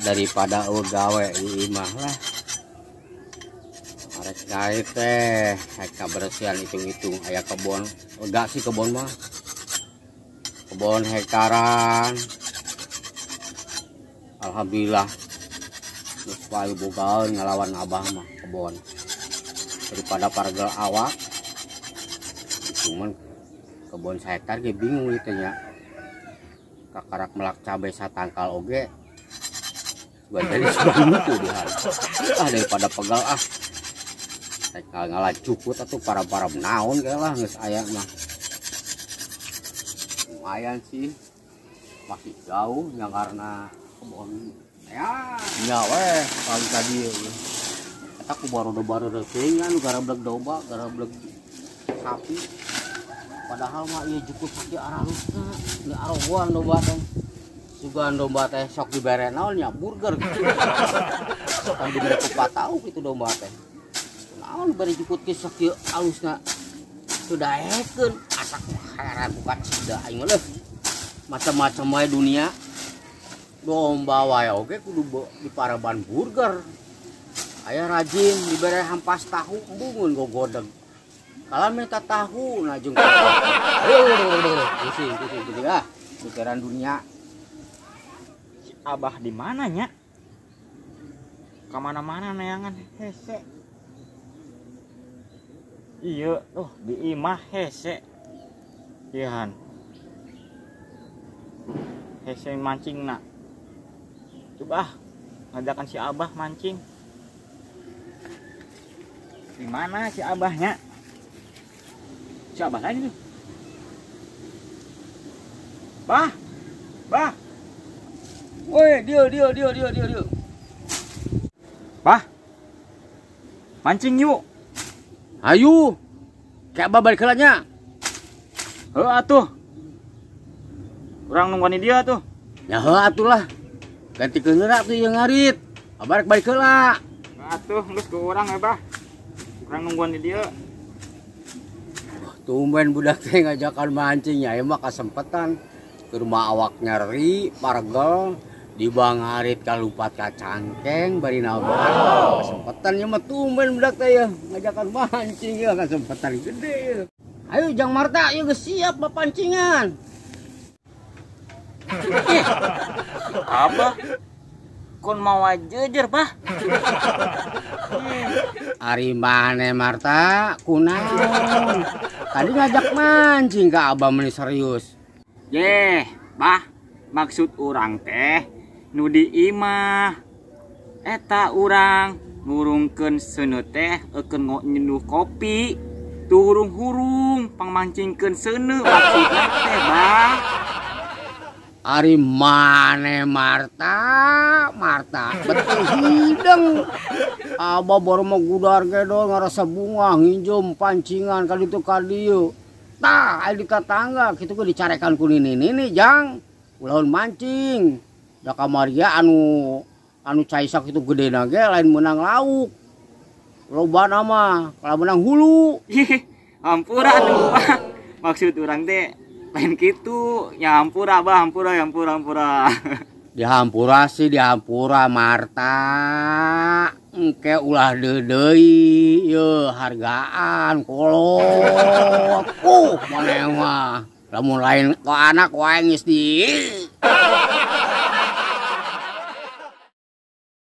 Daripada euweuh gawe di imah lah. Arek gawe teh, rek kabersihan hitung-hitung aya kebon. Lega sih kebon mah. Kebon hektaran. Alhamdulillah. Geus payu bogaeun ngalawan abah mah kebon. Daripada pargel awak. Cuman kebon sahektar ge bingung ieu teh nya. Kakarak melak cabe satangkal oge. Gua jadi sudah di hari. Ah daripada pegal ah. Rek ngala cukut atuh para-para naon ge lah geus aya mah. Lumayan sih. Masih jauh nya karena kebon ya nya weh kali tadi eta ku baru-baru teuing anu garablek domba, garablek sapi. Padahal mah ieu jukut sakieu aralusna, teu arogoan domba teh. Sugan domba teh sok dibere naon nya burger gitu. Kan dibere kupat tahu kitu domba teh. Naon dibere jukut kieu sakieu alusna. Teu daekeun asak heran buka cida aing mah leuh. Macam-macam wae dunia. Domba wae oge kudu diparaban burger. Aya rajin dibere hampas tahu embungeun gogodeg. Kalau minta tahu nah jeung pusing pusing gitu ah pikiran dunia. Si Abah di mana nya? Kamana-mana neangan hese. Iya, tuh di imah hese. Ihan. Hese mancing nak. Coba ah, ngajakan si Abah mancing. Di mana si Abahnya? Si Abah lagi tuh. Bah. Bah. Woi, dia dia dia dia dia dia. Bah. Mancing yuk. Ayo. Kayak abah balik heula nya. Heuh atuh. Urang nungguan dia tuh. Ya heuh atuh lah. Gantikeun heula tuh ieu ngarit. Abah rek balik heula. Atuh geus ku urang ya, Bah. Urang nungguan di dia. Tumben budak teh ngajakan mancing ya, emang kesempatan ke rumah awak nyeri, pargel, di bangarit kalupat ka cangkeng bari nabah. Kesempatan ya mah tumben budak teh ya ngajakan mancing ya kesempatan gede ya. Ayo Jang Marta, yuk geus siap papancingan. Abah, kon mau jejer, Bah. Ari mane Marta, kunaon? Tadi ngajak mancing ke abah meni serius. Yeh, Bah, maksud urang teh nu di imah. Eta urang ngurungkeun seuneu teh eukeun nyeduh kopi. Tuh hurung-hurung pangmancingkeun seuneu maksudna teh, Bah. Ari mane Marta, Marta betul hideng. Abah baru mau gudar gedor ngarasa bunga nginjem pancingan kali itu kadieu. Tah, aya di tetangga kitu ge dicarekan ku nini nini jang. Ulahun mancing. Da kamaria anu anu cai sakitu gedena ge lain meunang lauk. Loba mah kalau menang hulu. Ih, ampura atuh, Bah. Maksud urang teh lain kitu. Ya ampura, Bah, ampura, ampura, ampura. Dihampura sih, dihampura Marta. Engke ulah deui ye hargaan kolot. Maneh mah lamun lain ku anak wae geus di.